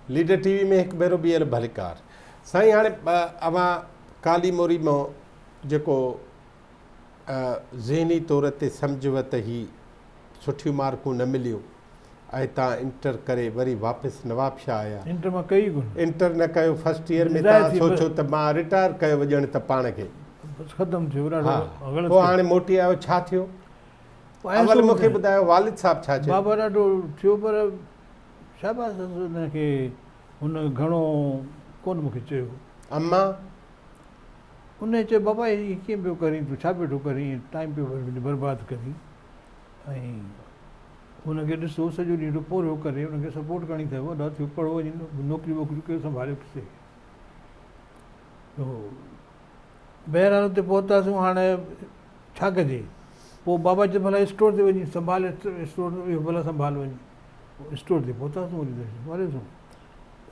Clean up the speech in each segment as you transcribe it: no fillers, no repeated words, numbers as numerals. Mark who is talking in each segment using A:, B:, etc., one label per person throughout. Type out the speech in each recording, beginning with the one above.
A: Leader ٽي V ۾ هڪ ڀيرو ٻيهر ڀليڪار. سائين هاڻي اوهان ڪالي موري مان جيڪو ذهني طور تي سمجهيو ته هي سٺيون مارڪون نه مليون ۽ تان انٽر ڪري وري واپس نوابشاهه آيا.
B: انٽر مان ڪئي ئي ڪونه.
A: انٽر نه ڪيو فرسٽ ايئر ۾ تان سوچيو ته مان رٽائر ڪيو ڄڻ ته پاڻ کي.
B: بس ختم ٿيو ڏاڍو غلط.
A: پوء هاڻي موٽي آيو ڇا ٿيو؟ اول مون کي ٻڌايو والد صاحب ڇا چيو؟
B: بابا ڏاڍو ٿيو پر شاباس ان کي هن گهڻو ڪونه مون کي چيو.
A: اما؟
B: ان چيو بابا هي ڪيئن پيو ڪرين تون ڇا پيو ٿو ڪرين ٽائيم پيو برباد ڪرين ۽ هن کي ڏسو سڄو ڏينهن ٿو پورهيو ڪري ان کي سپورٽ ڪرڻي اٿو وڏا ٿيو پڙهو وڃي نوڪري ووڪري ڪيو سنڀاليو کيسي کي. بهرحال اتي پهتاسون هاڻي ڇا ڪجي پوء بابا چيو ڀلا اسٽور تي وڃي سنڀال اسٽور اهو ڀلا سنڀال وڃي پوء اسٽور تي پهتاسون وري سنڀاليوسون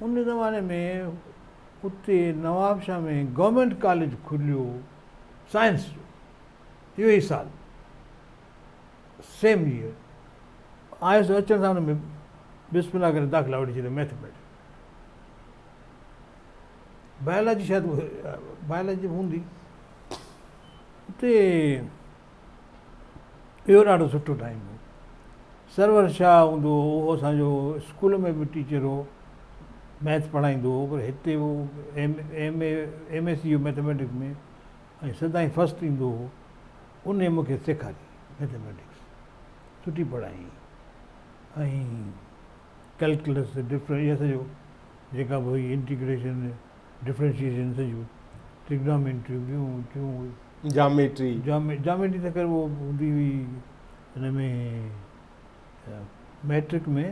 B: ان زماني ۾ اتي نوابشاهه ۾ گورنمينٽ ڪاليج کليو سائنس جو اهو ئي سال سيم ايئر آيس اچڻ سان ان ۾ بسم الله ڪري داخلا وٺي ڇڏي ميٿميٽڪس بائلاجي شايد بائلاجي به هوندي اتي اهو ڏاڍو سٺو ٽائيم هو سرور شاهه هوندو هو اهو اسانجو اسڪول ۾ به ٽيچر هو ميٿ پڙهائيندو هو پر هتي هو M M A M S C هو ميٿميٽڪس ۾ ۽ سدائين فرسٽ ايندو هو ان مون کي سيکاري ميٿميٽڪس سٺي پڙهائي ۽ ڪيلڪولس ڊفرنس اها سڄو جيڪا به هئي انٽيگريشن ڊفرنشيشن سڄيون ٽرگنامينٽريون ٻيون ٽيون
A: جاميٽري
B: جاميٽري ته خير اهو هوندي هئي هن ۾ ميٽرڪ ۾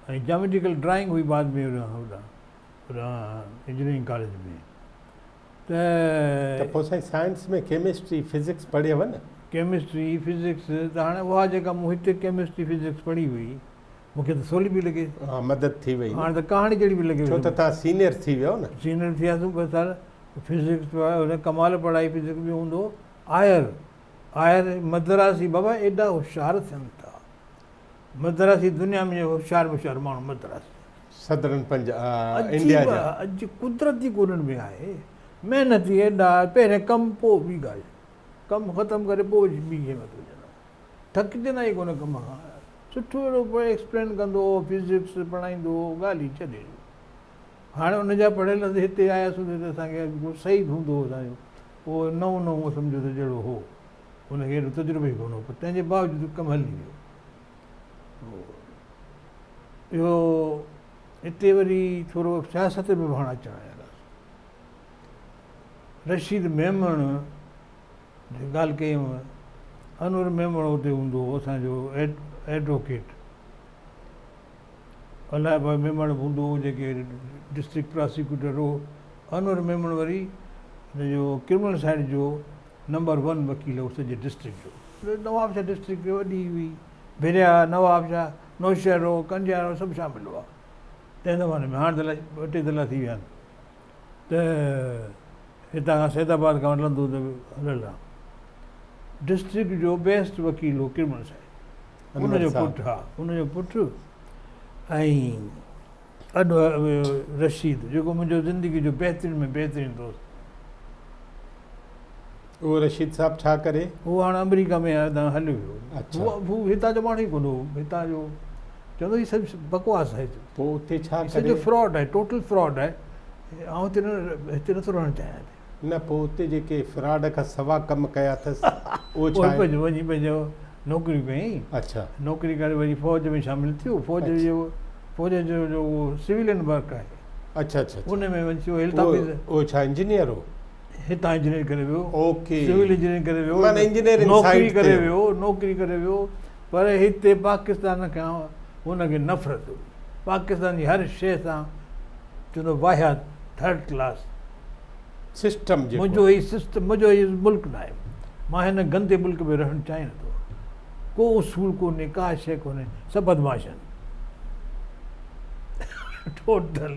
B: ۽ جاميٽريڪل ڊرائنگ هئي بعد ۾ هوڏانهن هوڏانهن انجنيئرنگ ڪاليج ۾ ته
A: ته پوء سائين سائنس ۾ ڪيمسٽري فزڪس پڙهيو نه؟
B: ڪيمسٽري فزڪس ته هاڻي اها جيڪا مون هتي ڪيمسٽري فزڪس پڙهي هئي مون کي ته سولي پئي لڳي.
A: ها مدد ٿي وئي نه.
B: هاڻي ته ڪهاڻي جهڙي پئي لڳي.
A: ڇو ته توهان سينيئر ٿي ويو نه.
B: سينيئر ٿي وياسون پر سر فزڪس هن ڪمال پڙهائي فزڪس به هوندو آير آير مدراسي بابا ايڏا هوشيار ٿين ٿا مدراسي دنيا ۾ هوشيار هوشيار ماڻهو مدراسي.
A: سدرن پنج انڊيا جا.
B: عجيب قدرتي ڪو انهن ۾ آهي محنتي ايڏا پهرين ڪم پوء ٻي ڳالهه ڪم ختم ڪري پوء ٻي شيء ۾ ٿو وڃن. ٿڪجندا ئي ڪونه ڪم کان. سٺو اهڙو ايڪسپلين ڪندو هو، فزڪس پڙهائيندو هو، ڳالهه ئي ڇڏي ڏيو. هاڻي ان جا پڙهيل هتي آياسون ته اسان کي هڪڙو سعيد هوندو هو اسان جو، اهو نئون نئون سمجهو ته جهڙو هو، ان کي ايڏو تجربو ئي ڪونه هو، پر تنهن جي باوجود ڪم هلي ويو. اهو هتي وري ٿورو سياست ۾ به هاڻ اچڻ لڳاسون. رشيد ميمڻ جي ڳالهه ڪيم، انور ميمڻ اتي هوندو هو اسان جو ايڊووڪيٽ، الهه ڀائي ميمڻ به هوندو هو جيڪي ڊسٽرڪٽ پراسيڪيوٽر هو، انور ميمڻ وري هن جو ڪرمنل سائيڊ جو نمبر ون وڪيل هو سڄي ڊسٽرڪٽ جو. نوابشاهه ڊسٽرڪٽ وڏي هئي، ڀريا، نوابشاهه، نوشهرو، ڪنڊيارو سڀ شامل هئا تنهن زماني ۾، هاڻ ته الائي ٻه ٽي ضلعا ٿي ويا آهن. ته هتان کان سيد آباد کان هلندو ته هليل آ. ڊسٽرڪٽ جو بيسٽ وڪيل هو ڪرمن صاحب ان جو پٽ ها ان جو پٽ ۽ اڏ رشيد جيڪو منهنجو زندگي جو بهترين ۾ بهترين دوست.
A: اهو رشيد صاحب ڇا ڪري؟
B: هو هاڻ آمريڪا ۾ آهي هتان هليو ويو. اڇا. هو هتان جو ماڻهو ئي ڪونه هو هتان جو چوندو هي سڀ بڪواس آهي.
A: پوء اتي ڇا ڪري؟
B: سڄو فراڊ آهي ٽوٽل فراڊ آهي آئون هتي نه هتي نٿو رهڻ چاهيان.
A: نه پوء اتي جيڪي فراڊ کان سوا ڪم ڪيا اٿس اهو ڇا آهي؟
B: پوء وڃي پنهنجو نوڪري ڪيائين.
A: اڇا.
B: نوڪري ڪري وري فوج ۾ شامل ٿيو فوج جو فوج جو جو سويلين ورڪ آهي.
A: اڇا اڇا.
B: ان ۾ وڃي ٿيو هيلٿ آفيسر.
A: اهو ڇا انجنيئر هو؟
B: هتان انجنيئرنگ ڪري ويو.
A: اوڪي.
B: سول انجنيئرنگ ڪري ويو.
A: معنيٰ انجنيئرنگ
B: نوڪري ڪري ويو نوڪري ڪري ويو پر هتي پاڪستان کان هن کي نفرت هئي. پاڪستان جي هر شيء سان چوندو واهيات ٿرڊ ڪلاس
A: سسٽم جيڪو
B: منهنجو هي سسٽم منهنجو هي ملڪ ناهي مان هن گندي ملڪ ۾ رهڻ چاهيان نٿو ڪو اصول ڪونهي ڪا شيء ڪونهي سڀ بدمعاش آهن ٽوٽل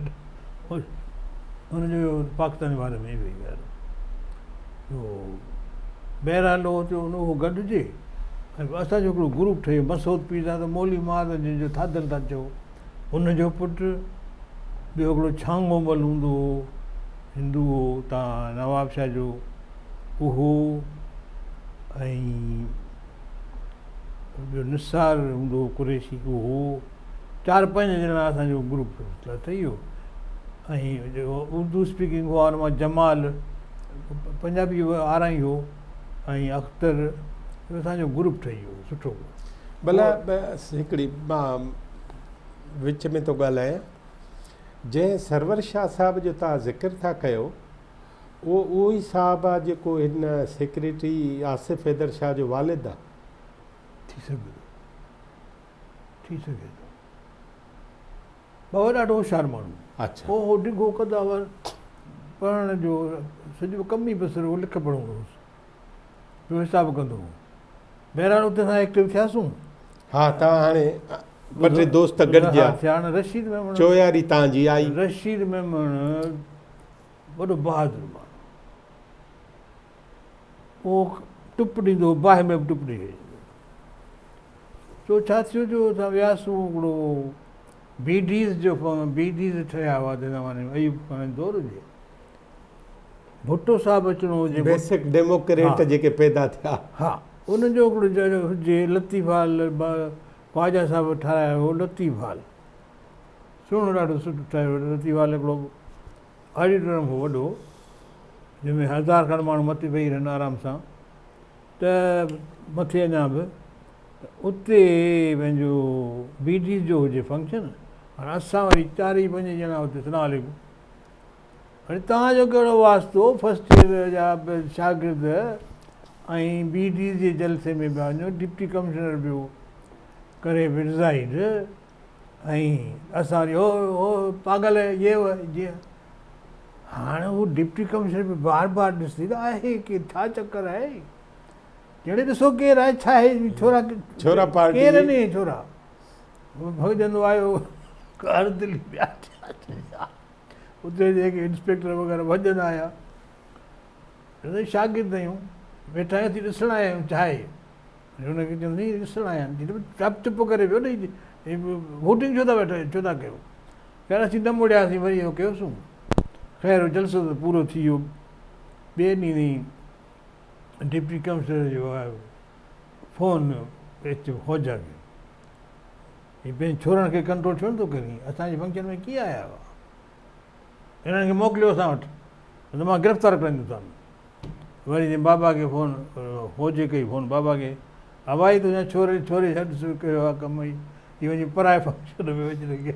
B: هن جو پاڪستان جي باري ۾ اهو ئي خيال هو بهرحال اهو ٿيو اهو گڏجي ۽ اسان جو هڪڙو گروپ ٺهي ويو مسعود پيرزادو مولوي مهاجر جنهن جو ٿاڌل ٿا چئو ان جو پٽ ٻيو هڪڙو ڇانگو مل هوندو هو، هندو هو، اتان نوابشاهه جو اهو ۽ ٻيو نثار هوندو هو قريشي اهو، چار پنج ڄڻا اسان جو گروپ ٺهي ويو ۽ جيڪو اردو اسپيڪنگ هئا ان مان جمال پنجابي آرائين هو ۽ اختر اسان جو گروپ ٺهي ويو سٺو.
A: ڀلا هڪڙي مان وچ ۾ ٿو ڳالهايان، جنهن سرور شاهه صاحب جو توهان ذڪر ٿا ڪيو، اهو اهو ئي صاحب آ جيڪو هن سيڪريٽري آصف حيدر شاهه جو والد آ.
B: ٿي سگهي ٿو، ٿي سگهي ٿو. بابا ڏاڍو هوشيار ماڻهو.
A: اڇا.
B: هو هو ڊگهو قدآور، پڙهڻ جو سڄو ڪم ئي بس رڳو لک پڙهه هوندو هوس. پيو حساب ڪندو هو. بهرحال اتي اسان ايڪٽو ٿياسون.
A: ها توهان هاڻي ٻه ٽي دوست گڏجيا.
B: ها ٿيا هاڻي رشيد ميمڻ.
A: چوياري توهان جي آئي.
B: رشيد ميمڻ وڏو بهادر ماڻهو. اهو ٽپ ڏيندو هو باهه ۾ به ٽپ ڏئي ڇڏيندو هو. سو ڇا ٿيو جو اسان وياسون هڪڙو بي ڊيز جو بي ڊيز ٺهيا هئا تنهن زماني ۾ ايوب خان جي دور جي. ڀٽو صاحب اچڻو هجي.
A: بيسڪ ڊيموڪريٽ جيڪي پيدا ٿيا.
B: ها انهن جو هڪڙو هجي لطيف هال خواجه صاحب ٺاهرايو هو لطيف هال سهڻو ڏاڍو سٺو ٺاهيو هو لطيف هال هڪڙو آڊيٽوريم هو وڏو جنهن ۾ هزار کن ماڻهو مٿي ويهي رهن آرام سان ته مٿي اڃا به ته اتي پنهنجو بي ڊي جو هجي فنڪشن هاڻي اسان وري چار ئي پنج ڄڻا اتي سلام عليڪم هاڻي توهان جو ڪهڙو واسطو فرسٽ ايئر جا شاگرد ۽ بي ڊي جي جلسي ۾ پيا وڃو ڊپٽي ڪمشنر پيو ڪري پرزائيڊ ۽ اسان وري هو هو پاڳل يي هو جي هاڻي هو ڊپٽي ڪمشنر به بار بار ڏسي ته آهي ڪي ڇا چڪر آهي جهڙي ڏسو ڪير آهي ڇا آهي ڇورا
A: ڇورا پارٽي
B: ڪير ني ڇورا ڀڳجندو آيو ڪار دلي پيا اتي جيڪي انسپيڪٽر وغيره ڀڄندا آيا چوندا شاگرد آهيون ويٺا آهيون اسين ڏسڻ آيا آهيون ڇا آهي هن کي چوندي ڏسڻ آيا آهن چپ چپ ڪري ويو نه ووٽنگ ڇو ٿا ويٺا ڇو ٿا ڪيو خير اسين نه مڙياسين وري اهو ڪيوسون خير جلسو ته پورو ٿي ويو ٻئي ڏينهن ڊپٽي ڪمشنر جو آيو فون اچ خوجا کي هي پنهنجي ڇورن کي ڪنٽرول ڇو نٿو ڪرين؟ اسان جي فنڪشن ۾ ڪيئن آيا هئا؟ هنن کي موڪليو اسان وٽ نه ته مان گرفتار ڪرائيندوسان. وري جي بابا کي فون فوجي ڪئي فون بابا کي ابا هي تنهنجا ڇوري ڇوري ڇا ڏس ڪيو آ ڪم هي هي وڃي پرائي فنڪشن ۾ وڃي لڳي.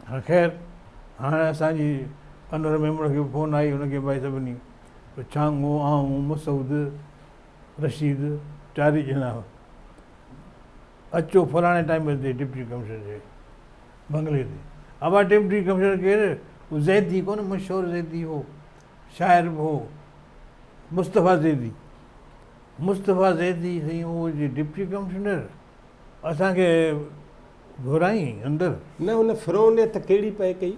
B: هاڻ خير هاڻ اسان جي انور ميمڻ کي فون آئي هن کي ڀائي سڀني ڇانگو آئون مسعود رشيد چارئي ڄڻا اچو فلاڻي ٽائيم تي ڊپٽي ڪمشنر جي بنگلي تي. ابا ڊپٽي ڪمشنر ڪير؟ هو زيدي ڪونه مشهور زيدي هو، شاعر به هو، مصطفيٰ زيدي. مصطفيٰ زيدي سائين هو جي ڊپٽي ڪمشنر اسان کي گهرائين اندر.
A: نه ان فرعونيت ڪهڙي پئي ڪئي؟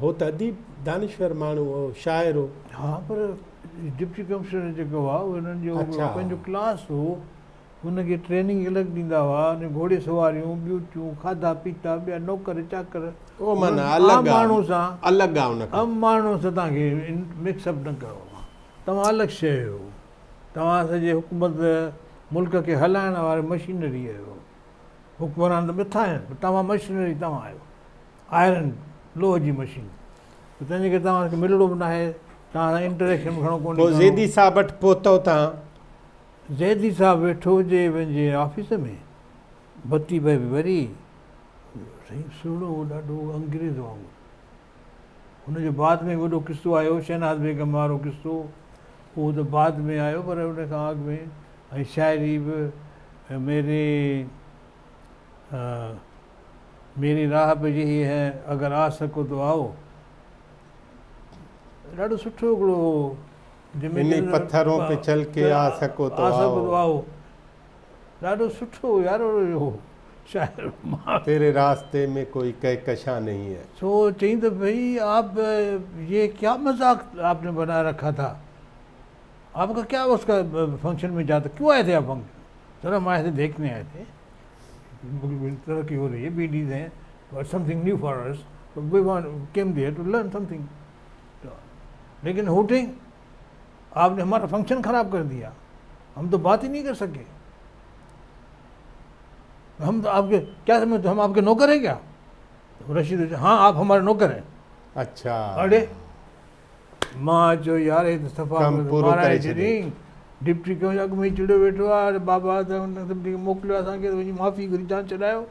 A: هو ته اديب دانشور ماڻهو هو، شاعر هو.
B: ها پر ڊپٽي ڪمشنر جيڪو هئا انهن جو پنهنجو ڪلاس هو. هن کي ٽريننگ الڳ ڏيندا هئا، ان گهوڙي سواريون، ٻيون ٽيون، کاڌا پيتا، ٻيا نوڪر چاڪر،
A: اهو معنيٰ الڳ
B: عام ماڻهو سان
A: الڳ آ ان کان.
B: عام ماڻهو سان توهان کي مڪس اپ نه ڪرڻو آ، توهان الڳ شيء آهيو، توهان سڄي حڪومت ملڪ کي هلائڻ واري مشينري آهيو، حڪمران ته مٿان آهن پر توهان مشينري توهان آهيو، آئرن لوهه جي مشين، تنهنجي ڪري توهان کي ملڻو به ناهي، توهان سان انٽريڪشن به گهڻو ڪونهي
A: پوء
B: ڪرڻو.
A: زيدي صاحب وٽ پهتؤ توهان.
B: زيدي صاحب ويٺو هجي پنهنجي آفيس ۾ بتي پئي ٻري، سائين سهڻو هو ڏاڍو انگريز وانگر. هن جو بعد ۾ وڏو قصو آيو شهناز بيگم وارو قصو اهو ته بعد ۾ آيو پر ان کان اڳ ۾ ۽ شاعري به ميري ميري راهه پي يهي هي اگر آ سڪو تو آئو ڏاڍو سٺو هڪڙو
A: انهي پٿرون پي چل ڪي آ سڪو تو آئو.
B: ڏاڍو سٺو يار اهو شاعر مان.
A: تيري راستي ۾ ڪوئي ڪهڪشان نهين هي.
B: سو چئين ته ڀئي آپ يي ڪيا مذاق آپ ني بنا رکا ٿا آپ کا ڪيا اس کا فنڪشن ۾ جاتا ڪيون آئي ٿي آپ فنڪشن سر هم آئي ٿي ديکھني آئي ٿي ملڪ ۾ ترقي هو رهي هي بي ڊيز هين Something new for us we want came there to learn something लेकिन हूटिंग आपने हमारा फंक्शन खराब कर दिया, हम तो बात ही नहीं कर सके। हम तो आपके क्या समझते, हम आपके नौकर हैं क्या? रशीद हाँ आप हमारे नौकर हैं।
A: अच्छा।
B: अरे मां चयो यार हे त सफ़ा
A: कम पूरो
B: माराए
A: करे
B: छॾियईं।
A: छॾियईं।
B: डिप्टी कमिश्नर अॻु में ई चिड़ियो वेठो आहे, अरे बाबा त हुन सभिनी खे मोकिलियो आहे असांखे त वञी माफ़ी घुरी जान छॾायो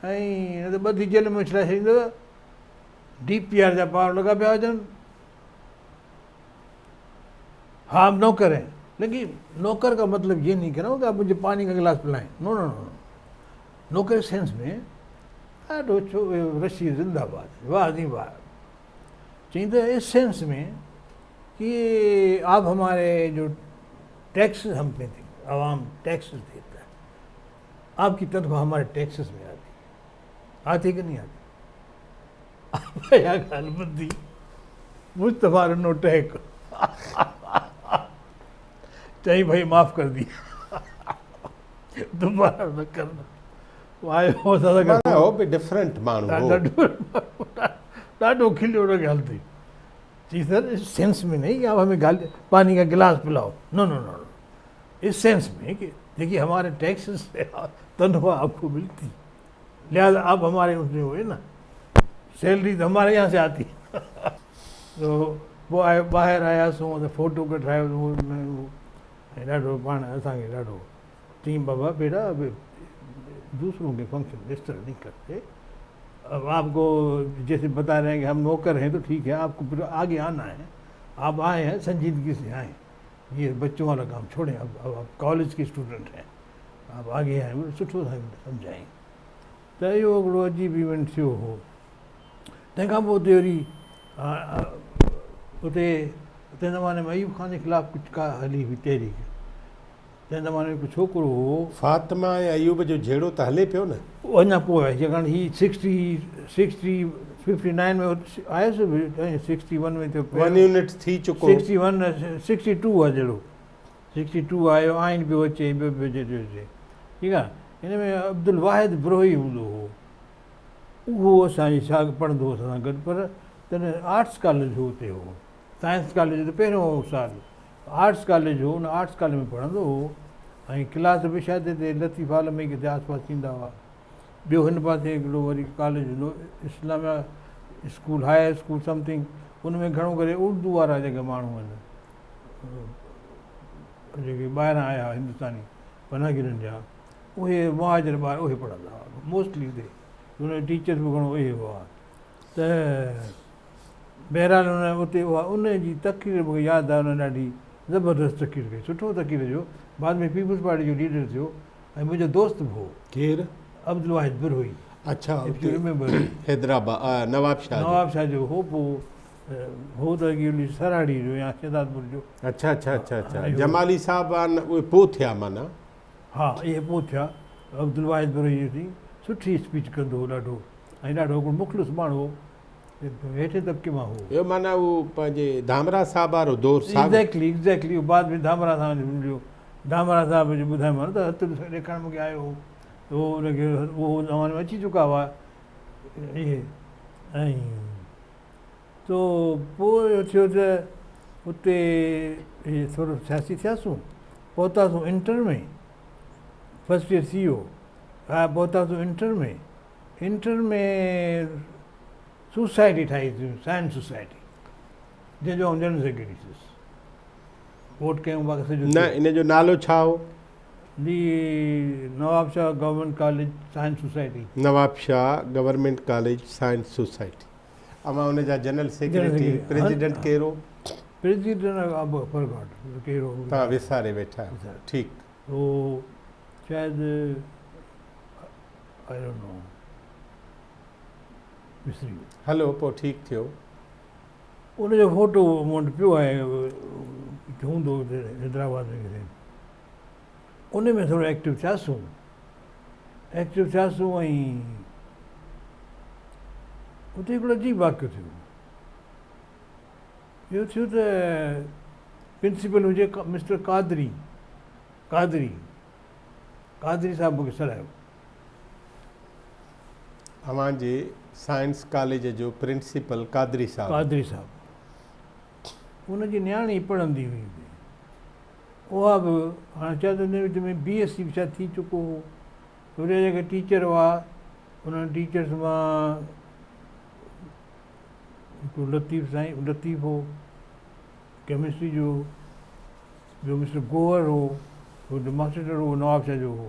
B: ऐं न त ॿधी जेल में उछलाए छॾींदव। डी पी आर जा पावर लॻा पिया हुजनि। हाँ आप नौकर हैं, लेकिन नौकर का मतलब ये नहीं करा कि आप मुझे पानी का गिलास पिलाएं। नो नो नो, नौकर सेंस में ॾाढो छो रशीद जिंदाबाद, वाह जी वाह। चई त इस सेंस में कि आप हमारे जो टैक्स हम पे थे, आवाम टैक्स देता है, आपकी तनख्वाह हमारे टैक्सेस में आती है, आती कि नहीं आती? इहा ॻाल्हि ॿुधी मुस्तफ़ा ॾिनो टहक, चई भाई माफ़ कर दिया, दोबारा न करना। आयो असां सां गॾु।
A: माना हो बि डिफरेंट माण्हू हो।
B: ॾाढो खिलियो हुन ॻाल्हि ते। जी सर इस सेंस में नहीं कि आप हमें गाली पानी का गिलास पिलाओ, नो नो नो, इस सेंस में कि देखिए हमारे टैक्स से तनख्वाह आपको मिलती, लिहाजा आप हमारे उसमें हुए ना, सैलरी तो हमारे यहाँ से आती। तो पोइ आयो ॿाहिरि आयासीं त फोटो कढायोसीं ऐं ॾाढो पाण असांखे ॾाढो चई बाबा बेटा दूसरों के फंक्शन इस तरह नहीं करते, अब आपको जैसे बता रहे हैं कि हम नौकर हैं तो ठीक है, आपको फिर आगे आना है, आप आए हैं संजीदगी से आए, ये बच्चों वाला काम छोड़ें, अब आप कॉलेज के स्टूडेंट हैं, आप आगे आए, सुठो सां सम्झाई। त इहो हिकिड़ो अजीब इवेंट थियो हो। तंहिंखां पोइ उते वरी उते तंहिं ज़माने में अयूब ख़ान जे ख़िलाफ़ कुझु का हली हुई तहरीक, तंहिं ज़माने में हिकु छोकिरो हो।
A: फातिमा ऐं अयूब जो झेड़ो त हले पियो न?
B: उहो अञा पोइ आहे, छाकाणि ही 60, 60, 59 में आयुसि ऐं 61 में थियो।
A: वन यूनिट थी चुको।
B: 61, 62 आहे जहिड़ो, 62 आयो, आइन पियो अचे, ॿियो पियो अचे, टियों अचे, ठीकु आहे। हिन में अब्दुल वाहिद ब्रोही हूंदो हो, उहो असांजी शाग पढ़ंदो हो असां सां गॾु, पर तॾहिं आर्ट्स कॉलेज हो उते हो, साइंस कॉलेज त पहिरियों साल आर्ट्स कॉलेज हो, उन आर्ट्स कॉलेज में पढ़ंदो हो ऐं क्लास बि शायदि हिते लतीफ़ हॉल में किथे आस पास थींदा हुआ। ॿियो हिन पासे हिकिड़ो वरी कॉलेज हूंदो Islamia school, high school something, उन में घणो करे उर्दू वारा जेके माण्हू आहिनि जेके ॿाहिरां आया हिंदुस्तानी पनाहगीरनि जा, उहे मुहाजिर ॿार उहे पढ़ंदा हुआ मोस्टली उते, हुन टीचर्स बि घणो उहे हुआ। त बहरहाल हुन उते उहा उन जी तक़रीर मूंखे यादि आहे, हुन ॾाढी ज़बरदस्त तक़रीर कई, सुठो तक़रीर जो, बाद में पीपल्स पार्टी जो लीडर थियो ऐं मुंहिंजो दोस्त बि हो।
A: केरु?
B: अब्दुल वाहिद बिरोही।
A: अच्छा,
B: If you remember.
A: Hyderabad, Nawab Shah.
B: Nawab Shah जो हो, पोइ हो त एक्चुअली सराड़ी जो या शहदादपुर जो।
A: अच्छा अच्छा अच्छा अच्छा, जमाली साहब आहिनि उहे पोइ थिया माना?
B: हा, इहे पोइ थिया। अब्दुल वाहिद बिरोही थी सुठी स्पीच कंदो हो ॾाढो, ऐं ॾाढो हिकिड़ो मुख़लिस माण्हू हो, हेठे तबिके मां हो।
A: इहो माना उहो पंहिंजे धामरा साहब वारो दौर साहब।
B: एग्ज़ैक्टली एग्ज़ैक्टली, बाद में धामरा साहब मिलियो, धामरा साहब जो ॿुधायोमांसि त हथु ॾेखारण मूंखे आयो हो, त उहो हुनखे उहो ज़माने में अची चुका हुआ इहे। ऐं तो पोइ इहो थियो त उते इहे थोरो सियासी थियासीं, पहुतासीं इंटर में, फर्स्ट ईयर थी वियो, हा पहुतासीं इंटर में। इंटर में सोसाइटी ठाहीसीं, साइंस सोसाइटी, जंहिंजो आउं जनरल सेक्रेटरी थियुसि, वोट कयूं बाक़ी सॼो।
A: न, इन जो नालो छा हो?
B: The Nawab Shah government college science society.
A: Nawab Shah government college science society. अवां उन जा जनरल सेक्रेटरी, प्रेसिडेंट केरु हो?
B: प्रेसिडेंट अब फॉरगॉट केरु हो।
A: तव्हां विसारे वेठा आहियो, ठीकु।
B: उहो शायदि I don't know, विसरी वियो।
A: हलो पोइ ठीकु थियो।
B: उनजो फोटो मूं वटि पियो आहे, हूंदो हैदराबाद में किथे। उन में थोरो एक्टिव थियासीं, एक्टिव थियासीं ऐं उते हिकिड़ो अजीब वाक़ियो थियो। इहो थियो त प्रिंसिपल हुजे मिस्टर कादरी, कादरी, कादरी साहिब मूंखे सॾायो।
A: اوهان جي سائنس ڪاليج جو پرنسپل قادري صاحب.
B: قادري صاحب. ان جي نياڻي پڙهندي هئي اتي. اها به هاڻي شايد ان وچ ۾ بي ايس سي به شايد ٿي چڪو هو. وري جيڪي ٽيچر هئا انهن ٽيچرس مان هڪڙو لطيف سائين لطيف هو ڪيمسٽري جو، ٻيو مسٽر گوهر هو، هو ماسٽر هو نوابشاهه جو هو.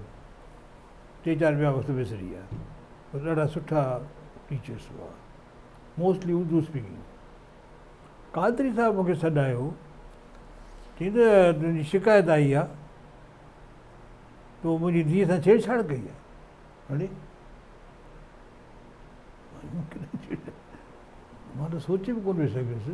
B: ٽي چار ٻيا وقت وسري ويا پر ڏاڍا سٺا ٽيچرس هئا موسٽلي اردو اسپيڪنگ. قادري صاحب مون کي سڏايو چيائين ته تنهنجي شڪايت آئي آ تو منهنجي ڌيء سان ڇيڙڇاڙ ڪئي آ. اڙي مان ته سوچي به ڪونه پئي سگهيس.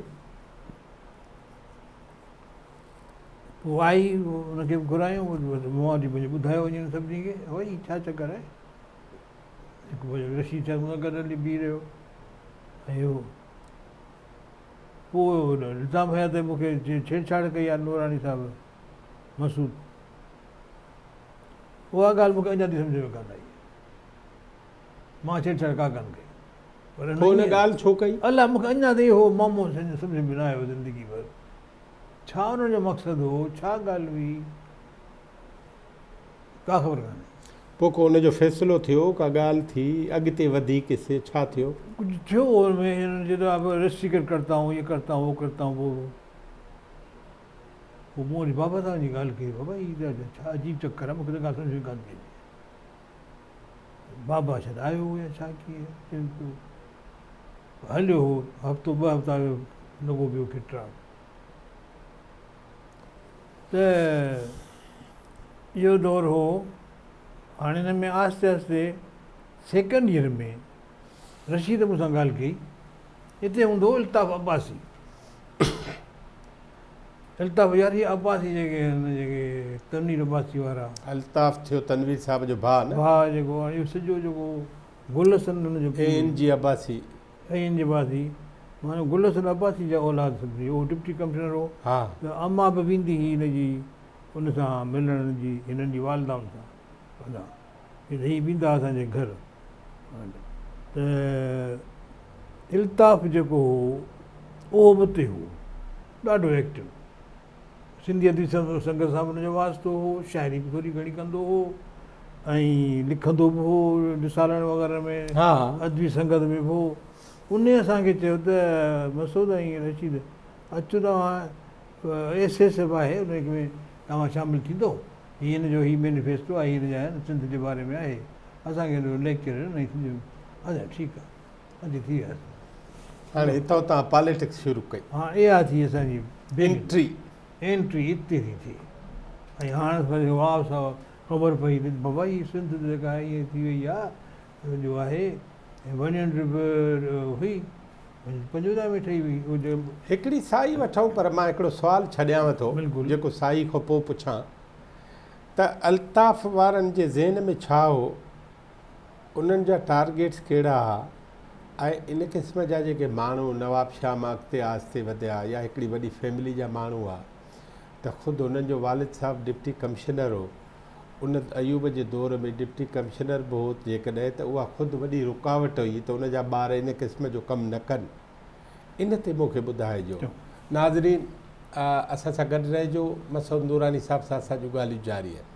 B: پوء آئي ان کي به گهرايو مون وٽ وڃي ٻڌايو وڃي انهن سڀني کي ڀائي ڇا چڪر آهي. هڪ رشيد صاحب مون سان گڏ هلي بيهي رهيو ۽ اهو پوء الزام هنيا ته مون کي ڇيڙڇاڙ ڪئي آهي نوراني صاحب مسعود. اها ڳالهه مون کي اڃا تائين سمجهه ۾ ڪانه آئي. مان ڇيڙڇاڙ ڪا ڪانه ڪئي. پر
A: پوء هن ڳالهه ڇو ڪئي؟
B: الله مون کي اڃا تائين اهو معمو سمجهه ۾ نه آيو زندگي ڀر. ڇا انهن جو مقصد هو، ڇا ڳالهه هئي، ڪا خبر ڪانهي.
A: پوء ڪو ان جو فيصلو ٿيو، ڪا ڳالهه ٿي، اڳتي وڌي قصي ڇا ٿيو؟
B: ڪجهه ٿيو هو ان ۾ هنن چيو ته اب رجسٽري ڪرتا هون، يي ڪرتا هون، وو ڪرتا هون، پوء پوء مون وري بابا سان وڃي ڳالهه ڪئي، بابا هي ته ڇا عجيب چڪر آهي، مون کي ته ڳالهه سمجهه ۾ ڪانه ٿي اچي. بابا شايد آيو هو يا ڇا ڪيئن چون پيو هليو هو هفتو ٻه هفتا لڳو پيو کٽراڳ ته اهو دور هو. هاڻي هن ۾ آهستي آهستي سيڪنڊ ايئر ۾ رشيد مون سان ڳالهه ڪئي. اتي هوندو هو الطاف عباسي. الطاف يار هي عباسي جيڪي آهن جيڪي تنوير عباسي وارا.
A: الطاف ٿيو تنوير صاحب جو ڀاء نه؟
B: ڀاء جيڪو آهي اهو سڄو جيڪو گل حسن هن جو
A: پيء. اي اين جي عباسي.
B: اي اين جي عباسي معنيٰ گل حسن عباسي جا اولاد سڀني اهو ڊپٽي ڪمشنر هو ته امان به ويندي هئي هن جي ان سان ملڻ جي هنن جي والدائن سان هوڏانهن هي ويندا هئا اسان جي گهر ته الطاف جيڪو هو اهو به اتي هو ڏاڍو ايڪٽو سنڌي ادبي سنگت سان به هن جو واسطو هو شاعري به ٿوري گهڻي ڪندو هو ۽ لکندو به هو رسالن وغيره ۾ ادبي سنگت ۾ به هو ان اسان کي چيو ته مسعود ۽ رشيد اچو توهان ايس ايس ايف آهي ان ۾ توهان شامل ٿيندو هي هن جو هي مينيفيسٽو آهي هن جا آهن سنڌ جي باري ۾ آهي اسان کي ليڪچر ڏنو ۽ سنڌ اچا ٺيڪ آهي اچي ٿي وياسين.
A: هاڻي هتان توهان پاليٽڪس شروع ڪئي.
B: ها اها ٿي اسان جي
A: انٽري.
B: انٽري اتي ٿي ٿئي ۽ هاڻ اسان کي واء سا خبر پئي ته بابا هي سنڌ جيڪا آهي ائين ٿي وئي آهي جو آهي ۽ ونين به هئي پنجودا ۾ ٺهي وئي.
A: هڪڙي سائي وٺون پر مان هڪڙو سوال ڇڏيانو ٿو جيڪو سائي کان پوء پڇان ته الطاف وارن جي ذهن ۾ ڇا هو انهن جا ٽارگيٽس ڪهڙا ها ۽ ان قسم جا جيڪي ماڻهو نوابشاهه مان اڳتي آهستي وڌيا يا هڪڙي وڏي فيملي جا ماڻهو ها ته خود هنن جو والد صاحب ڊپٽي ڪمشنر هو ان ايوب جي دور ۾ ڊپٽي ڪمشنر به هو جيڪڏهن ته اها خود وڏي رڪاوٽ هئي ته ان جا ٻار ان قسم جو ڪم نه ڪن ان تي مون کي ٻڌائجو. ناظرين اسان سان گڏ رهجو مسعود نوراني صاحب سان اسان جون ڳالهيون جاري آهن.